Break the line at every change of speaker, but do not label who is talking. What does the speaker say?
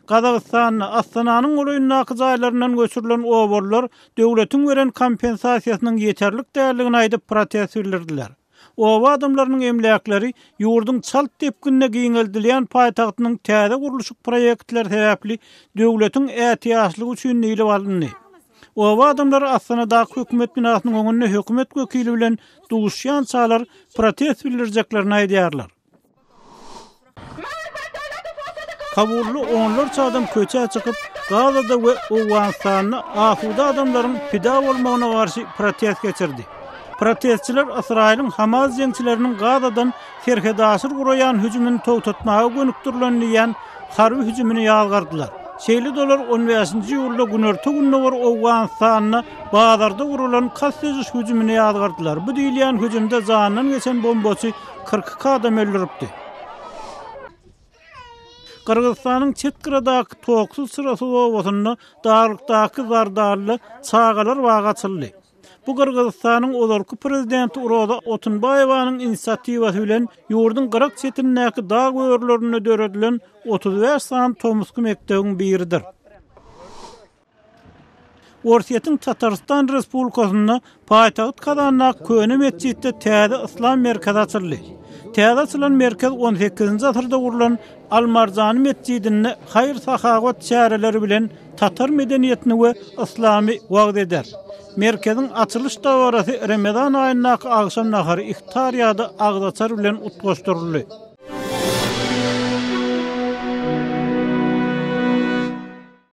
Gazagystanda Astananyň golaýyndaky jaýlaryndan göçürilen obalylar döwletiň beren kompensasiýasynyň ýeterlik däldigini aýdyp protest bildirdiler. Oba adamlarynyň emläkleri ýurduň çalt depginde giňeldilýän paýtagtynyň täze gurluşyk proýektleri sebäpli döwletiň ätiýaçlygy üçin diýlip alyndy. Oba adamlary Astanadaky hökümet binasynyň öňünde hökümet wekili bilen duşýançalar protest bildirjeklerini aýdýarlar. Kabulda onlarça adam köçä çykyp, Gazada we Owganystanda asuda adamlaryň pida bolmagyna garşy protest geçirdi. Protestçiler Ysraýylyň Hamas jeňçileriniň Gazadan serhetaşyr guraýan hüjümini togtatmaga gönükdirilen diýýän harby hüjümini ýazgardylar. Şeýle-de olar on bäşinji iýulda günorta-gündogar Owganystanda bazarda guralan kast ediş hüjümini ýazgardylar. Bu diýilýän hüjümde janyndan geçen bombaçy 42 adam öldüripdi. Gyrgyzystanyň çet gyradaky Toksuz-Çyrasyz obasynda daglykdaky Zardalda çagalar bagy açyldy. Bu Gyrgyzystanyň ozalky prezidenti Roza Otunbaýewanyň inisiatiwasy bilen ýurduň gyrak çetindäki dag örülerinde döredilen 35 sany tomusky mekdebiň biridir. Orsýetiň Tatarystan Respublikasynda paýtagt Kazandaky köne metjitde täze yslam merkezi açyldy. Täze açylan merkez on sekizinji asyrda gurlan Al-Marjany metjidinde haýyr-sahawat çäreleri bilen tatar medeniýetini we yslamy wagyz eder. Merkeziň açylyş dabarasy Remezan aýyndaky agşam nahary, iftar ýa-da agzaçar bilen utgaşdyryldy.